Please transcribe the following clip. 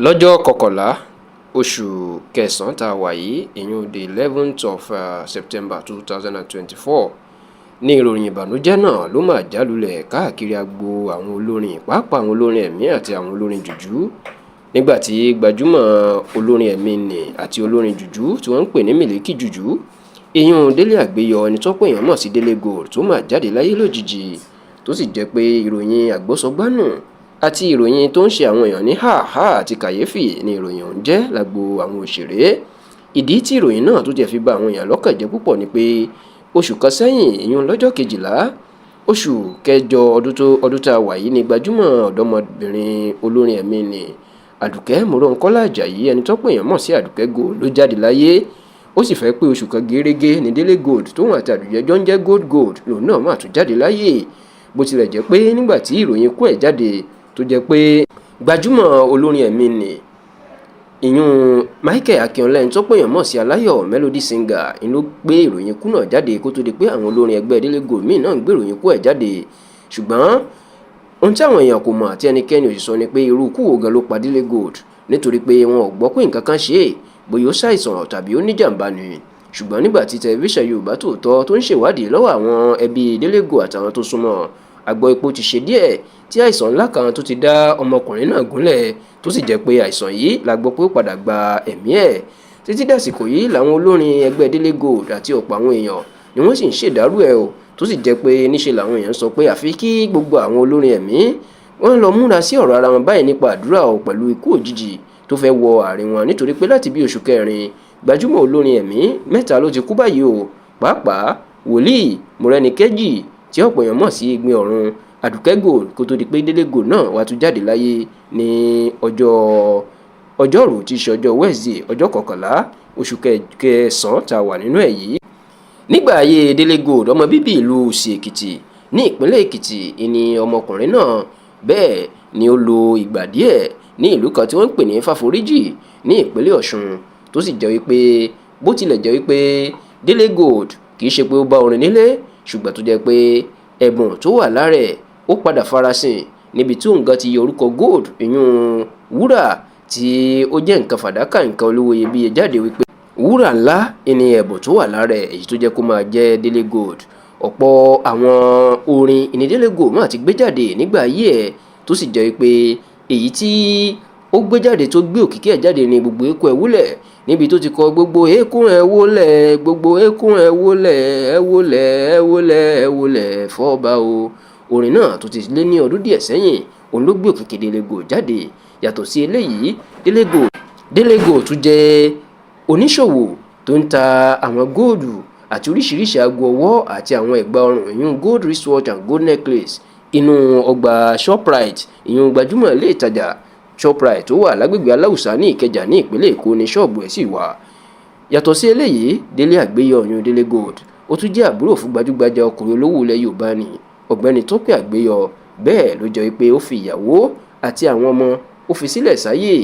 Lọ́jọ́ kọkànlá oṣù kẹsàn-án tá a wà yìí, ìyún the 11th of September 2024, ní ìròyìn ìbànújẹ́ náà ló máa já lulẹ̀ káàkiri agbo àwọn olórin, pàápàá àwọn olórin ẹ̀mí àti àwọn olórin jùjú, nígbà tí gbajúmọ̀ olórin ẹ̀mí nì àti olórin jùjú tí wọ́n ń pè ní Mílíkì Jùjú, ìyún Délé Àgbéyọ, ẹni tọ́pọ̀ èèyàn mọ̀ sí Délé Gold, tó máa jáde láyé lójijì, tó sì jẹ́ pé ìròyìn àgbọ́sọgbánù àti ìròyìn tó ń ṣe àwọn èèyàn ní háàhá àti kàyéfì ni ìròyìn ọ̀hún jẹ́ lágbo àwọn òṣèré. Ìdí tí ìròyìn náà tó jẹ́ fi bà àwọn èèyàn lọ́kàn jẹ́ púpọ̀ ni pé oṣù kan sẹ́yìn, ìyún lọ́jọ́ 12 oṣù kẹjọ ọdún tá a wà yìí, ni gbajúmọ̀ ọ̀dọ́mọbìnrin olórin ẹ̀mí ni Àdùkẹ́ Mòrónkọ́lá Àjàyí, ẹni tọ́pọ̀ èèyàn mọ̀ sí Àdùkẹ́ Gold, ló jáde láyé. Ó sì fẹ́ pé oṣù kan gẹ́rẹ́gẹ́ ní Délé Gold, tóun àti Àdùjẹ́ jọ ń jẹ́ Gold Gold, lòun náà mà tún jáde láyé. Bó tilẹ̀ jẹ́ pé nígbà tí ìròyìn ikú ẹ̀ jáde, tó jẹ́ pé gbajúmọ̀ olórin ẹ̀mí ni ìyún Michael Akínọlá, ẹni tọ́pọ̀ èèyàn mọ̀ sí Aláyọ̀ Melody Singer, ń ló gbé ìròyìn ikú náà jáde kó tó di pé àwọn olórin ẹgbẹ́ Délé Gold míì náà ń gbé ìròyìn ikú ẹ̀ jáde. Ṣùgbọ́n ohun tí àwọn èèyàn kò mọ̀ àti ẹnikẹ́ni ò sì sọ ni pé irú ikú wo gan ló pa Délé Gold, nítorí pé wọn ò gbọ́ pé nǹkan kan ṣe é, bóyá ó ṣàìsàn tàbí ó níjàmbá ni. Ṣùgbọ́n nígbà tí tẹlifíṣàn Yorùbá Tòótọ́ tó ń ṣèwádìí lọ́wọ́ àwọn ẹbí Délé Gold àtàwọn tó súnmọ́, àgbọ̀ epo ti ṣe díẹ̀ tí àìsàn ńlá kan tó ti dá ọmọkùnrin náà gúnlẹ̀, tó sì jẹ́ pé àìsàn yìí la gbọ́ pé ó padà gba ẹ̀mí ẹ̀. Títí dàsìkò yìí làwọn olórin ẹgbẹ́ Délé Gold àti ọ̀pọ̀ àwọn èèyàn ni wọ́n sì ń ṣèdárò ẹ̀ o, tó sì jẹ́ pé níṣe làwọn èèyàn sọ pé àfi kí gbogbo àwọn olórin ẹ̀mí wọ́n lọ múra sí ọ̀rọ̀ ara wọn báyìí nípa àdúrà o, pẹ̀lú ikú òjijì tó fẹ́ wọ àárín wọn, nítorí pé láti bí oṣù kẹrin, gbajúmọ̀ olórin ẹ̀mí mẹ́ta ló ti kú báyìí o, pàápàá wòlíì Mọ́rẹ́níkẹ́jì tí ọ̀pọ̀ èèyàn mọ̀ sí Egbin Ọ̀run, Àdùkẹ́ Gold, kó tó di pé Délé Gold náà wàá tún jáde láyé ní ọjọ́ ọjọ́rú tí í ṣe ọjọ́ Wednesday, ọjọ́ 11 oṣù kẹsàn-án tá a wà nínú ẹ̀ yìí. Nígbà ayé Délé Gold, ọmọ bíbí ìlú Òsì Èkìtì ní ìpínlẹ̀ Èkìtì ìní ọmọkùnrin náà. Bẹ́ẹ̀ ni ó lo ìgbà díẹ̀ ní ìlú kan tí wọ́n ń pè ní Fáforíjì ní ìpínlẹ̀ Ọ̀ṣun, tó sì jẹ́ wípé bó tilẹ̀ jẹ́ wípé Délé Gold kì í ṣe pé ó bá orin nílé, ṣùgbọ́n tó jẹ́ pé ẹ̀bùn tó wà lára ẹ̀ ó padà farasin níbi tí òun gan ti yọ orúkọ Gold, ìyún wúrà tí ó jẹ́ nǹkan fàdákà, nǹkan olówó iyebíye jáde, wípé wúrà ńlá ni ẹ̀bùn tó wà lára ẹ̀, èyí tó jẹ́ kó máa jẹ́ Délé Gold. Ọ̀pọ̀ àwọn orin ìní Délé Gold máa ti gbé jáde nígbà ayé ẹ̀, tó sì jẹ́ wípé èyí tí ó gbé jáde tó gbé òkìkí ẹ̀ jáde ní "Gbogbo Eékún Ẹ̀ Wúlẹ̀", níbi tó ti kọ "Gbogbo eékún ẹ̀ wólẹ̀, gbogbo eékún ẹ̀ wólẹ̀, ẹ̀ wólẹ̀, ẹ̀ wólẹ̀, ẹ̀ wólẹ̀ fọ́ba o". Orin náà tó ti lé ní ọdún díẹ̀ sẹ́yìn, òun ló gbé òkìkí Délé Gold jáde. Yàtọ̀ sí eléyìí, Délé Gold tún jẹ́ oníṣòwò tó ń ta àwọn góòlù àti oríṣiríṣi aago ọwọ́ àti àwọn ẹ̀gbà ọrùn, ìyún gold wristwatch and gold necklace. Inú ọgbà Shoprite, ìyún gbajúmọ̀ ilé ìtajà Shoprite tó wà lágbègbè Aláùsá ní Ìkẹjà ní ìpínlẹ̀ Èkó, ní ṣọ́ọ̀bù ẹ̀ sì wà. Yàtọ̀ sí eléyìí, Délé Àgbéyọ, ìyún Délé Gold, ó tún jẹ́ àbúrò fún gbajúgbajà ọkùnrin olówó ilẹ̀ Yorùbá ní Ọ̀gbẹ́ni Tọ́pẹ́ Àgbéyọ. Bẹ́ẹ̀ ló jẹ́ pé ó fi ìyàwó àti àwọn ọmọ ó fi sílẹ̀ sáyé.